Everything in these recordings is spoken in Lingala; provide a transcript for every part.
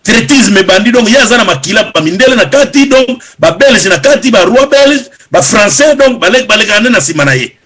Traitisme ebandi. Donc ye aza na makila bamindele na kati, donc babelge na kati, baroi belge, bafrançais, donc balekaka nde na nsima na ye.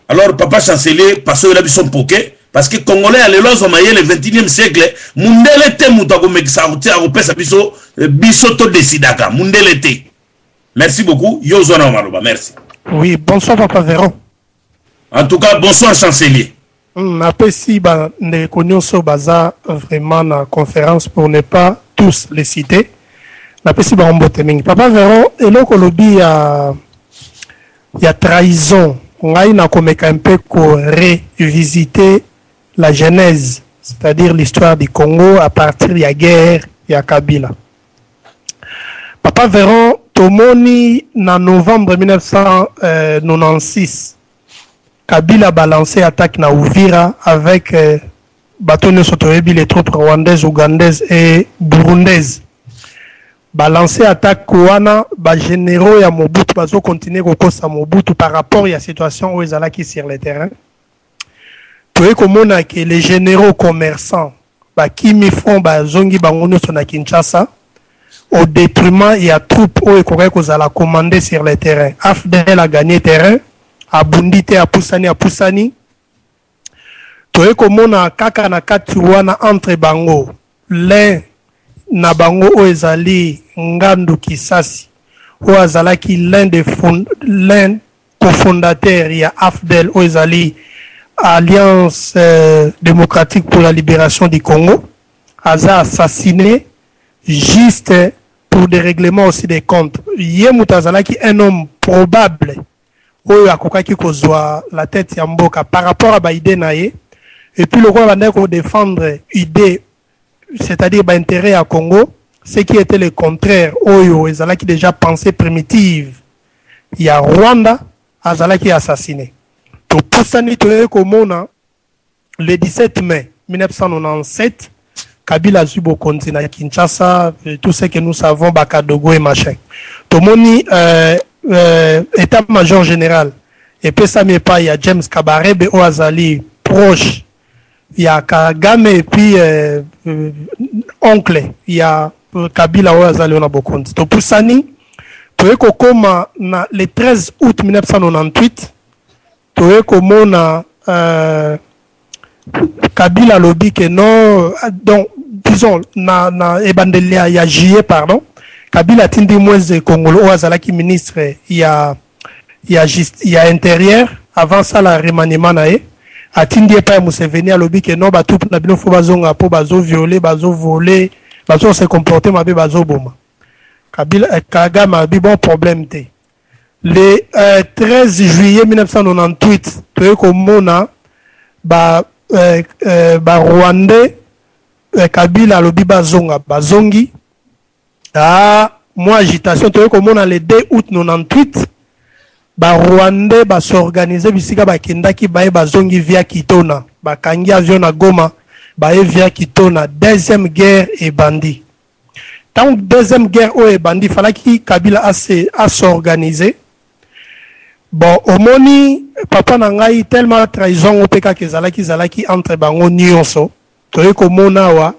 Alors papa chancelier, pasoyela biso mpoke, parce que congolais ya lelo azwa mayele, 21e siècle. Mundele te moto akomekisa, akopesa biso, biso todesidaka, mundele te. Merci beaucoup, yo ozwa na maloba, merci. Oui, bonsoir papa Véron. En tout cas, bonsoir chancelier. Napesi bandeko nyonso baza vraiment na conférence, pour ne pas tous les citer, napesi bango mbote mingi. Papa Véron, eloko olobi ya trahison, ngai nakomeka mpe ko-revisiter la genèse, c'est-à-dire l'histoire du Congo à partir ya guerre ya Kabila. Papa Véron, tomoni na novembre 1996, Kabila balancé attaque na Uvira avec bato nyonso toyebi, les troupes rwandaises, ougandaises et burundaises. Balancé attaque wana, bagénéraux ya Mobutu bazocontinue kokosa Mobutu par rapport ya situation oyo ezalaki sur le terrain. Toye komona ke les généraux commerçants bakimi front, bazongi bango nyonso na Kinshasa, au détriment ya troupe oyo ekokaki kozala commandé sur le terrain. AFDL a gagné terrain, abundi te, apusani, apusani. Toye komona kaka na kati wana, entre bango, l'un na bango oyo ezali Ngandu Kisasi, oyo azalaki l'un cofondateur ya AFDL, oyo ezali Alliance démocratique pour la libération du Congo, aza assassiné juste pour des règlements aussi des comptes. Ye moto azalaki un homme probable oyo akokaki kozwa la tête ya mboka par rapport à baidée na ye, et puis lokola bandaki kodéfendre idée, c'est-à-dire baintérêt ya Congo, ce qui était le contraire oyo ezalaki déjà pensée primitive ya Rwanda, azalaki assassiné. Topusani, toyei komona le 17 mai 1997, Kabila azwi bokonzi na Kinshasa, tout ce que nous savons, bakadogo et machin. Tomoni état major général epesami epai ya James Kabarebe, oyo azali proche ya Kagame et puis oncle ya Kabila oyo azali oyo na bokonzi. Topusani, toye kokóma na le 13 août 1998, toye komona Kabila alobi ke non, donc disons na ebandeli ya juillet, pardon, Kabila atindi Mwenze Kongolo oyo azalaki ministre ya intérieur avant sala remaniement na ye, atindi epai ya Museveni, alobi ke non, batroupe na bino faut bazonga mpo bazoviole, bazovole, bazose comporte mabe, bazoboma. Kabila, Kagame alobi bon, problème te. Le 13 juillet 1998, toye komona ba barwandais, Kabila alobi bazonga, bazongi. Ah, mwa agitation. Toye komona le 2 août 98, barwandais bas'organiser bisika bakendaki, baye bazongi via Kitona, bakangi avion na Goma, baye via Kitona. Deuxième guerre ebandi. Ntango deuxième guerre oyo ebandi, falaki Kabila as'organiser. Bon, omoni papa na ngai, tellement trahison ngo mpe kaka ezalaki entre bango nyonso. Toye komona awa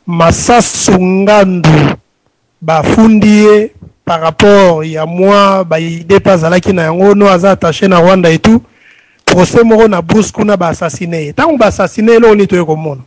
Masasu Ngandu bafundi ye par rapport ya mwa baidée mpe azalaki na yango, no aza attaché na Rwanda et tout. Procès moko na Brousse kuna, baassassine ye. Ntango baassassine ye, eloko nini toye komona?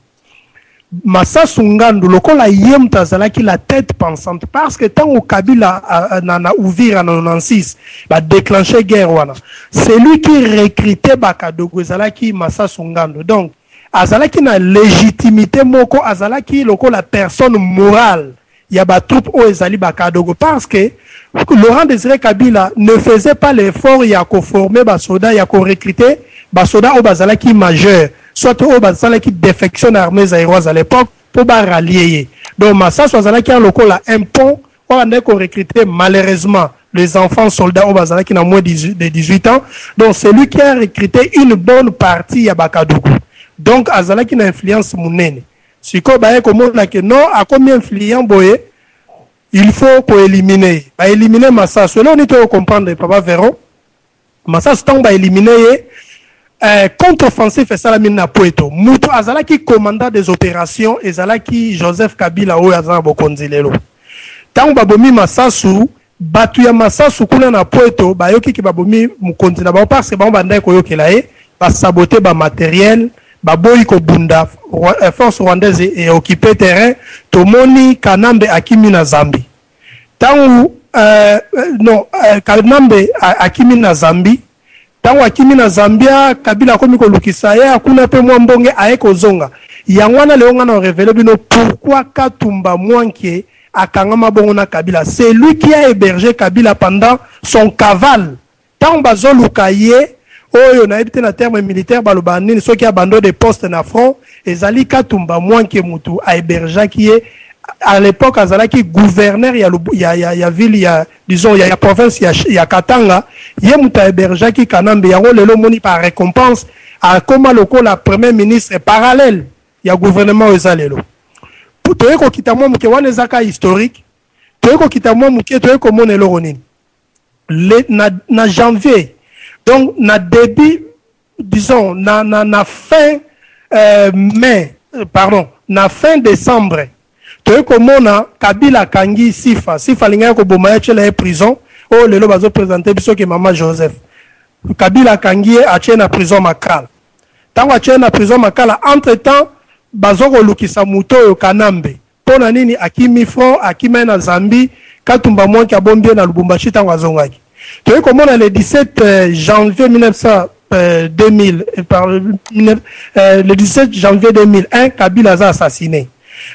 Masasu Ngandu, lokola ye moto azalaki la tête pensante, parce que ntango Kabila na Uvira na 96 badéclenche guerre wana, c'est lui qui recrutait bakadogo, ezalaki Masasu Ngandu. Donc azalaki na légitimité moko, azalaki lokola personne morale ya batroupe oyo ezali bakadogo, parce que Laurent Désiré Kabila ne faisait pas l'effort ya koformer basoda, ya korecruter basoda oyo bazalaki majeur, soit oyo basalaki défection na armée zaïroise à l'époque, mpo barallier ye. Donc Masasu azalaki ya lokola un pont oyo bandaki korecruter malheureusement les enfants soldats oyo bazalaki na moins de 18 ans. Donc c'est lui qui a recruté une bonne partie ya bakadogo. Donc azalaki na influence monene. Sikoyo baye komona ke non, akomi influent boye, il faut koéliminer ye. Baélimine Masasu. Eloko nini toyo comprendre, papa Veron? Masasu, ntango baélimine ye, Contre-offensif esalami na Pweto. Moto azalaki commandant des opérations ezalaki Joseph Kabila oyo aza na bokonzi lelo. Ntango babomi Masasu, bato ya Masasu kuna na Pweto bayoki ke babomi mokonzi na bango, parce que bango bandaki koyokela ye, basabote bamatériel, baboyi kobunda, force rwandaise e occupé terrain. Tomoni Kanambe akimi na Zambie. Ntango non, Kanambe akimi na Zambie. Ntango akimi na Zambia, Kabila akomi kolukisa ye akuna mpe mwa mbonge aye kozonga. Yango wana lelo nga na révéler bino pourquoi Katumba Mwanke akangama bongo na Kabila. C'est lui qui a hébergé Kabila pendant son cavale. Ntango bazoluka ye, oyo nayebi te na terme militaire baloba nini, soki abandon de poste na front, ezali Katumba Mwanke mutu ahébergeaki ye. À l'époque azalaki gouverneur ya ville ya, disons, ya province ya Katanga. Ye mutu ahébergeaki Kanambe. Yango lelo omoni par récompense akoma lokola premier ministre parallèle ya gouvernement oyo eza lelo. Toye kokita mwa moke, wana ezaka historique. Toye kokita mwa moke, toye komona eloko nini na janvier, donc na début, disons na fin mai, pardon, na fin décembre, toye komona Kabila akangi Sifa. Sifa alingaki koboma ye, atiela ye prison. Oyo lelo bazoprésente biso ke mama Joseph Kabila akangi ye, atie na prison Makala. Ntango atie na prison Makala, entre temps bazo kolukisa moto oyo Kanambe. Mpo na nini akimi front? Akima ye na Zambie. Katumba Mwanke abombi ye na Lubumbashi. Ntango azongaki, toyei komona le 17 janvier 1900, 2000, le 17 janvier 2001, Kabila aza assassiné.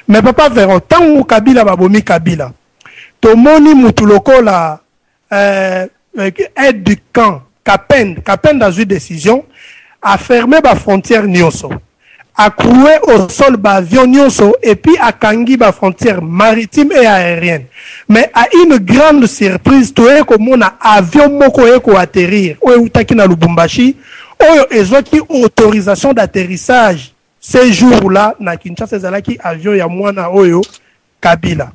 Mais papa Vero, ntango Kabila babomi Kabila, tomoni mutu lokola aide du camp Kapend. Kapend azwi décision aferme bafrontière nyonso, acloué au sol baavion nyonso, et puis akangi bafrontière maritime et aérienne. Mais à une grande surprise, toye komona avion moko oye koatterrir, oyo eutaki na Lubumbashi, oyo ezwaki autorisation d'atterrissage ce jour-là na Kinshasa, ezalaki avion ya mwana oyo Kabila.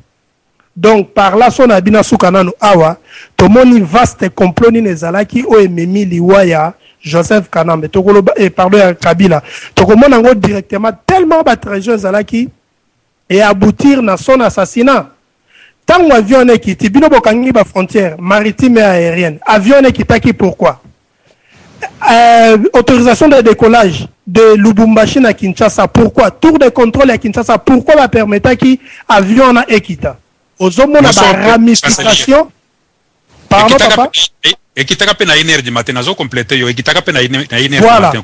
Donc par là, so na bino suka nanu awa, tomoni vaste complot nini ezalaki oyo ememi liwa ya Joseph Kanambe, tokoloba, pardon, ya Kabila. Tokomona yango directement, tellement batrahison ezalaki et aboutir na son assassinat. Ntango avion wana ekiti, bino bokangi bafrontière maritime et aérienne, avion wana ekitaki pourquoi? Autorisation de décollage de Lubumbashi na Kinshasa, pourquoi? Tour de contrôle ya Kinshasa, pourquoi bapermetaki avion wana ekita? Ozomona baramification. Pardon, papa. Ekitaka mpe na 1 heure du matin. Nazo compléter yo, ekitaka mpe na 1 heure du matin.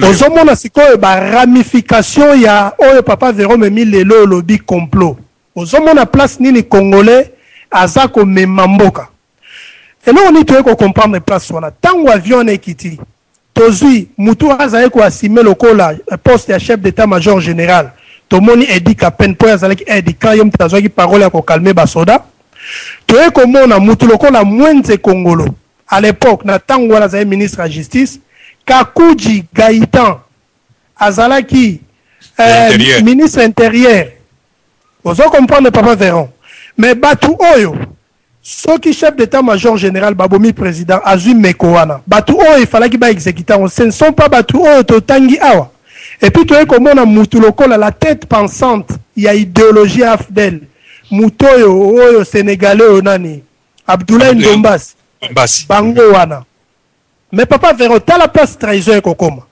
Ozomona sikoyo baramification ya oyo papa Vero memi lelo olobi complot. Ozomona place nini Congolais aza komema mboka. Eloko nini toyei kocomprendre place wana? Ntango avion wana ekiti, tozwi mutu azali koassumer lokola poste ya chef d'état major général, tomoni Eddy Kapend, mpo azalaki aide camp, ye mutu azwaki parole ya kocalmer basoda. Toyei komona mutu lokola Mwenze Kongolo, à l'époque na ntango wana azali ministre ya Justice. Kakuji Gaïtan azalaki ministre intérieur. Ozo comprendre, papa Veron? Mais bato oyo, soki chef d'état-major général babomi, président azwi meko wana, bato oyo efalaki baexécuter yango, ce ne sont pas bato oyo totangi awa. Et puis toyei komona mutu lokola la tête pensante ya idéologie ya AFDL, mutu oyo sénégalais oyo nani, Abdoulaye Ndombasi. Bango wana. Mais papa Vero, tala place trahison ekokoma.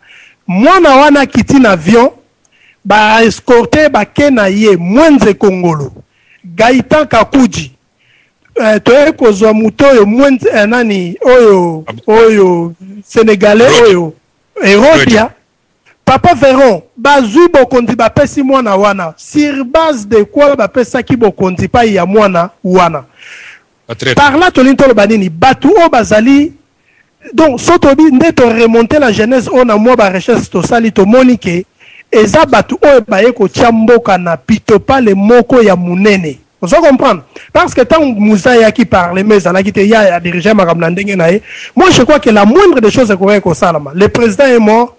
Mwana wana akiti na avion, baescorte, bake na ye, Mwenze Kongolo, Gaïtan Kakuji, toyei kozwa moto oyo Mwenze, nani oyo sénégalais oyo Erodia. Papa Veron, bazwi bokonzi, bapesi mwana wana. Sur base de quoi bapesaki bokonzi pai ya mwana wana? Par là tolingi toloba nini? Bato oyo bazali, donc so tobi nde toremonte la genèse oyo na mwa barecherche tosali, tomoni ke eza bato oyo baye kotia mboka na pitopale moko ya monene. Ozo comprendre? Parce que ntango Musa ayaki, parlement ezalaki te, ya adirige makambo na ndenge na ye. Moi, je crois que la moindre des choses ekoki kosalama, le président est mort,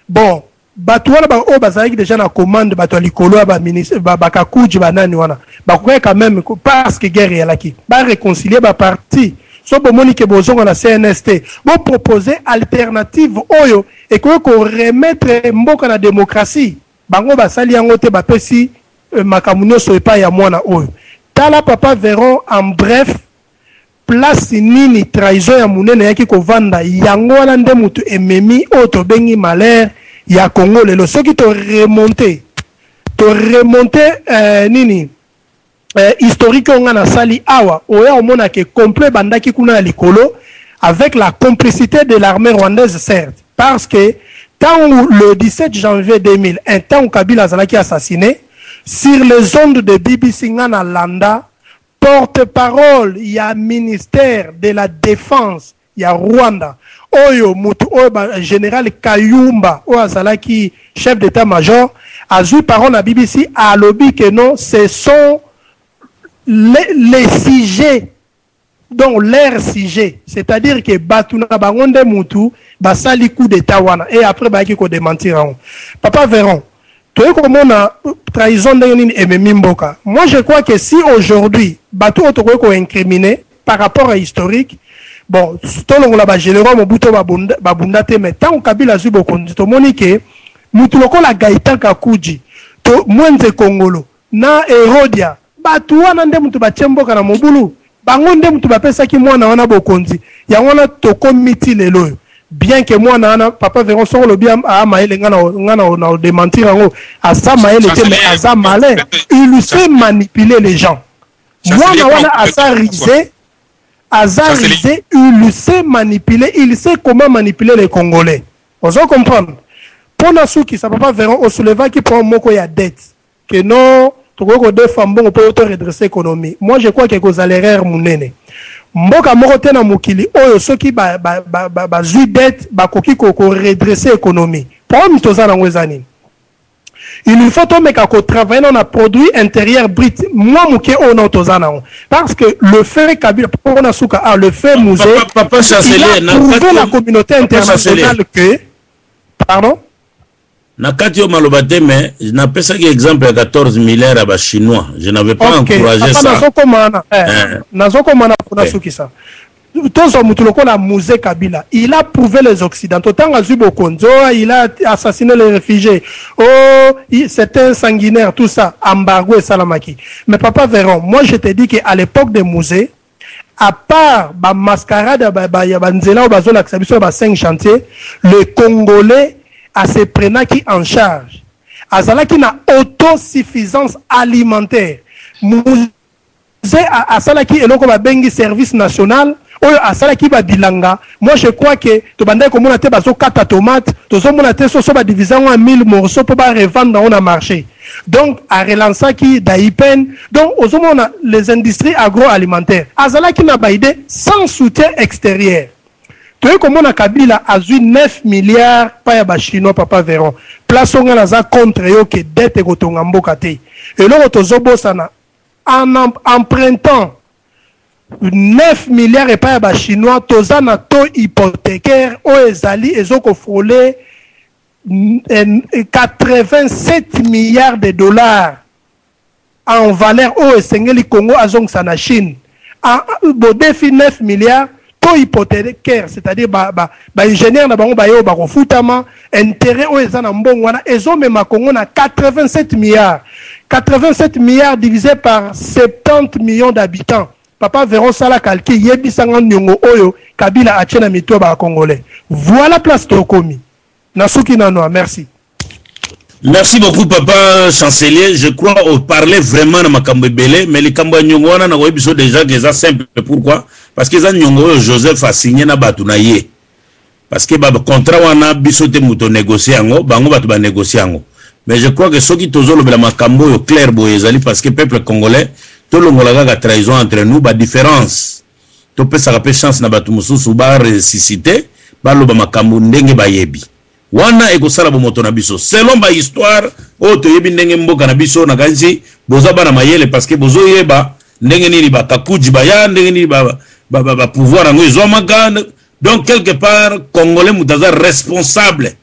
bon, bato wana oyo bazalaki déjà na commande, bato ya likolo ya baministre, bakakuji, banani wana, bakokaki quand même, parce que guerre eyalaki, baréconcilier baparti. So bomoni ke bozonga na CNST, bopropose alternative oyo. Ekoki koremettre mboka na démocratie. Bango basali yango te, bapesi makambo nyonso epai ya mwana oyo. Tala, papa Veron, en bref, place nini trahison ya monene eyaki kovanda, yango wana nde moto ememi oyo tobengi malheur ya Congo lelo. Soki toremonte nini historique oyo nga nasali awa, oya omona ke complot ebandaki kuna ya likolo avec la complicité de l'armée rwandaise, certes, parce que ntango le 17 janvier 2001, ntango Kabila azalaki assassiné, sur les ondes de BBC nga na landa porte-parole ya ministère de la Défense ya Rwanda, oyo mutu oyo ba général Kayumba, oyo azalaki chef d'état-major, azwi parole na BBC, alobi que non, ce sont les sujets, donc leur sujet, c'est-à-dire que bato na bango nde mutu basali coup d'état wana. Et après bayaki kodémentir yango. Papa Veron, toyei komona trahison ndenge nini ememi mboka. Moi, je crois que si aujourd'hui bato oyo tokoki koincriminer par rapport à historique, bon, tolongola bagénéraux Mobutu babunda, babunda te, mais ntango Kabila azwi bokonzi, tomoni ke mutu lokola Gaëtan Kakudji to Mwenze Kongolo na Erodia, bato wana nde mutu batie mboka na mobulu. Bango nde mutu bapesaki mwana wana bokonzi. Yango wana tokomi ti lelo oyo. Bien que mwana wana, papa Veron, soko olobi aa mayele, nga na odémentir yango, aza mayele te, mais aza malin, il sait manipuler les gens. Mwana wana aza rusé, aza rusé, il sait manipuler, il sait comment manipuler les Congolais. Ozo comprendre? Mpo na sukisa, papa Veron, osoulevaki mpo moko ya dette, que non, tokoki kodefa mbongo mpo to redresser économie. Moi, je crois que ekozala erreur monene. Mboka moko te na mokili oyo, soki bazwi ba dette, bakoki koredresser économie. Problème toza nango eza nini? Il faut tomeka kotravailler na produit intérieur brut mwa moke oyo nao toza nango, parce que le fait Kabila, mpona suka, ah, le fait Mzee, il a prouvé la communauté internationale que, pardon. Na kati oyo maloba te, mais napesaki exemple ya 14 milliards ya Bachinois. Je n'avais pas encouragé ça. Nazokomana, nazokomana mpona sukisa. Tozwa mutu lokola Mzee Kabila, il a prouvé les Occidentaux. Ntango azwi bokonzi, oh, il a assassiné les réfugiés, oh, c'est un sanguinaire, tout ça, embargo esalamaki. Mais papa Veron, moi, je te dis que à l'époque de Mzee, à part bamascarade ya banzela oyo bazolakisa biso ya ba 5 chantier, le Congolais aseprenaki en charge, azalaki na autosuffisance alimentaire. Mzee asalaki eloko babengi service national oyo asalaki babilanga. Moi, je crois que tobandaki komona te bazokata tomate, tozomona te soso badivise yango ya 1000 morceau mpo barevendre yango na marché. Donc arelansaki DAIPN. Donc ozomona les industries agroalimentaires, azalaki na baidées sans soutien extérieur. Toyei komona Kabila azwi 9 milliards pa ya Bachinois. Papa Veron, place oyo nga naza contre yo ke dette ekotonga mboka te. Eloko tozobosana, en empruntant 9 milliards epai ya Bachinois, toza na taux hypothécaire oyo ezali ezokofrôler 87 milliards de dollars en valeur oyo esengeli Congo azongisa na Chine. Bodefi 9 milliards, taux hypothécaire, c'est-à-dire baingénieur na bango baye oyo bakofutama, intérêt oyo eza na mbongo wana ezomema Congo na 87 milliards. 87 milliards divisé par 70 millions d'habitants, papa Veron, sala calcul, yebisanga niongo oyo Kabila atie na mito ya Bacongolais. Voilà place tokomi. Nasuki nano, merci. Merci beaucoup, papa chancelier. Je crois au parler vraiment na makambo ebele, mais likambo ya nyongo wana, nakoyebi biso déjà que eza simple. Pourquoi? Parce que eza nyongo oyo Joseph asigné na bato na ye. Parce que ba contrat wana, biso te moto négocier yango, bango bato ba négocier yango. Mais je crois que soki tozolobela makambo oyo clair boye, ezali parce que peuple congolais, tolongola kaka trahison entre nous, ba différence. Topesaka mpe chance na bato mosusu ba ressusciter, baloba makambo ndenge bayebi. Wana ekosala bomoto na biso selon bahistoire oyo toyebi ndenge mboka na biso. Nakanisi boza bana mayele, parce que bozoyeba ndenge nini bakakuji baya, ndenge nini bapouvoir yango ezwamaka. Donc quelque part, Congolais moto aza responsable.